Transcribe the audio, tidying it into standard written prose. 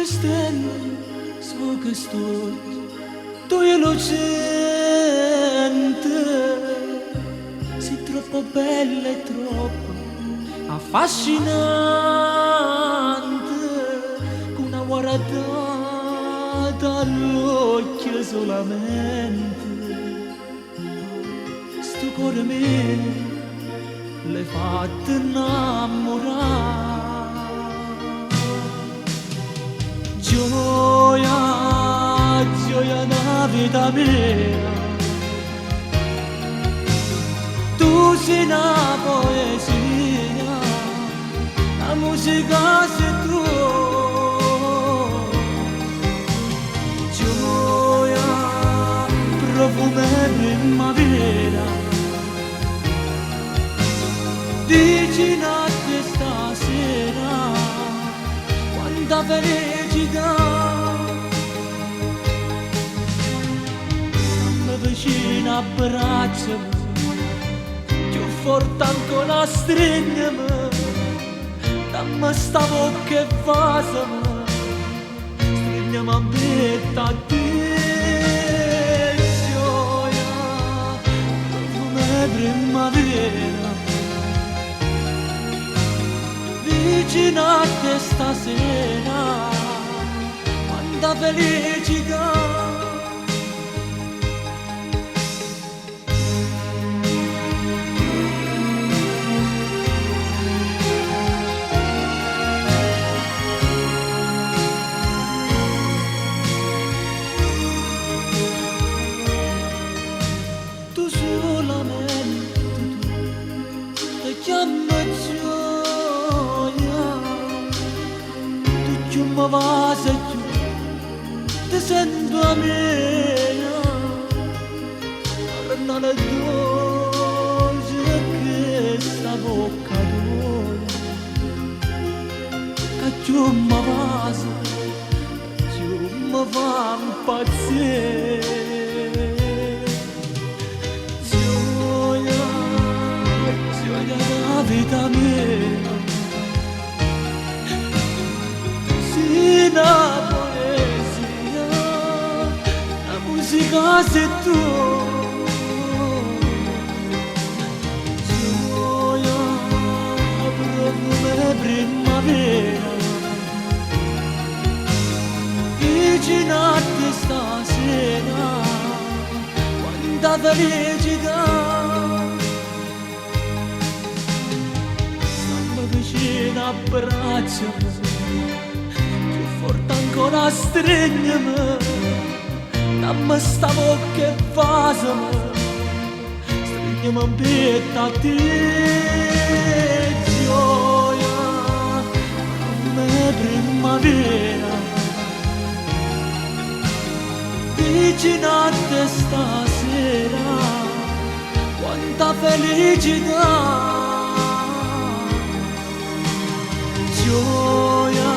So' 'e stelle, so' chest'uocchie tuoje lucente. Si' troppo bella e troppo affascinante, cu na guardata all'uocchie solamente. Stu core mio l'hê fatto 'nnammurà. Gioia, gioia d' 'a vita mia, tu si' na poesia, 'a musica si' tu. Gioia, profumo 'e primmavera, vicino a te stasera, quanta felicità. Stamme vicino, abbracciame, cchiù forte ancora strigneme, damme sta vocca e vasame, strigneme 'mpietto a te. Gioia, profumo 'e primmavera, vicino a te stasera, quanta felicità. Tu sulamente tu te chiamme gioia, tu cchiù me vase cchiù te sento 'a mia, carnale doce chesta vocca toja, ca cchiù me vase cchiù me fa 'mpazzì. Gioia, gioia d' 'a vita mia, tu si' na poesia, 'a musica si' tu. Gioia, profumo 'e primmavera, vicino a te stasera, quanta felicità. Stamme vicino, abbracciame, cchiù forte ancora strigneme, damme sta vocca e vasame, strigneme 'mpietto a te. Gioia, profumo 'e primmavera, vicino a te stasera, quanta felicità. Gioia,